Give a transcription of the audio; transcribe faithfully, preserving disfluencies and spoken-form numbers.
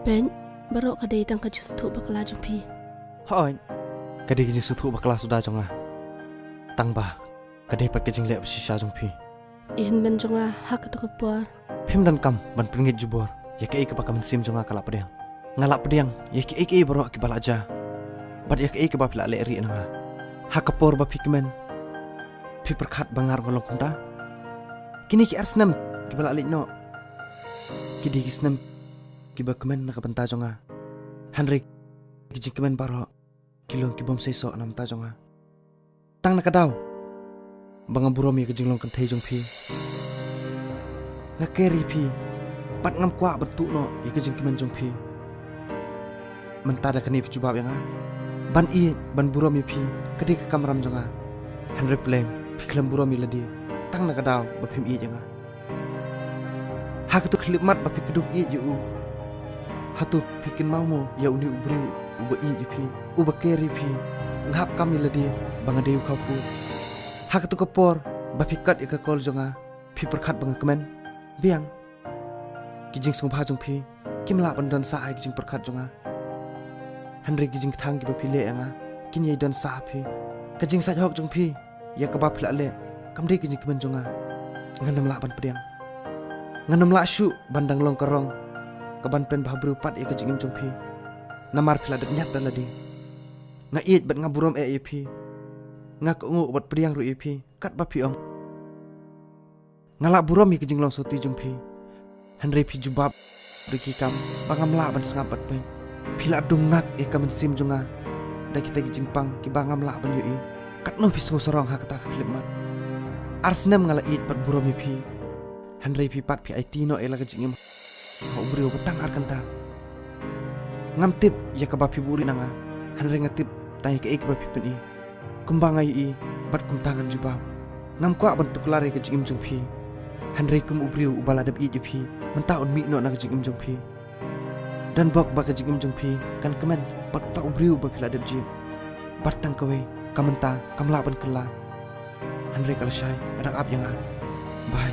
Peit, baroh ka dei tang ka jingsngewthuh bakla jong phi. Hooid, ka dei ka jingsngewthuh bakla suda jong nga. Tang ba ka dei pat ka jingleh bashisha jong phi. I hynmen jong nga ha kato ka por. Phim donkam ban pynngeit jubor ïa kaei kaba ka mynsiem jong nga ka la pdiang. Nga la pdiang ïa kiei kiei baroh kiba la jia bad ïa kaei kaba phi la leh rieh na nga. Ha ka por ba phi kmen, phi pyrkhat ba nga ruh nga long kumta? Kine ki ar snem kiba la leit noh ki dei ki snem kiba kmen na ka bynta jong nga. Hynrei ki jingkmen baroh ki long ki bym seisoh na ka bynta jong nga. Tang na ka daw ba nga burom ïa ka jinglong kynthei jong phi, nga care ïa phi bad ngam kwah ban tuh noh ïa ka jingkmen jong phi. Mynta da kane phi jubab ïa nga ban ïeit ban burom ïa phi ka dei ka kamram jong nga. Hynrei pleng phi khlem burom ïa lade tang na ka daw ba phim ïeit ïa nga. Ha kato ka khyllipmat ba phi kdup ïeit ïa u, hato phi kynmaw mo ïa une u briew uba ïeit ïa phi, uba care ïa phi? Nga hap kam ïa lade ba nga dei u khawpud. Ha kato ka por ba phi cut ïa ka call jong nga, phi pyrkhat ba nga kmen? Biang. Ki jingsngewbha jong phi kim lah ban don sah ha ki jingpyrkhat jong nga. Hynrei ki jingkthang kiba phi leh ïa nga kin ïai don sah ha phi. Ka jingsait hok jong phi ïa kaba phi la leh kam dei ka jingkmen jong nga. Ngan ym lah ban pdiang. Ngan ym lah shuh ban dang long ka rong kaban pynbha briew pat ïa ka jingim jong phi. Namar phi la dep ñiad da lade. Nga ïeit bad nga burom eh ïa phi. Nga kohnguh bad pdiang ruh ïa phi katba phi ong. Nga la burom ïa ka jinglong sawti jong phi. Hynrei phi jubab da ki kam ba ngam lah ban sngap bad peit. Phi la dung ngak ïa ka mynsiem jong nga da kita ki jingpang kiba ngam lah ban ïohi. Katno phi sngewsarong ha kata ka khyllipmat. Ar snem nga la ïeit bad burom ïa phi. Hynrei phi pat phi aiti noh ïa la ka jingim ha u briew ba tang ar kynta. Ngam tip ïa kaba phi buhrieh na nga. Hynrei nga tip tang ïa kaei kaba phi pyni. Kumba nga ïohi bad kumta ngan jubab. Ngam kwah ban tuklar ïa ka jingim jong phi. Hynrei kum u briew uba la dep ïeit ïa phi, mynta un mih noh na ka jingim jong phi. Don bok ba ka jingim jong phi kan kmen bad uta u briew ba phi la dep jied. Bad tang kawei, ka mynta kam lah ban kylla. Hynrei ka lashai ka dang ap ïa nga. Bye.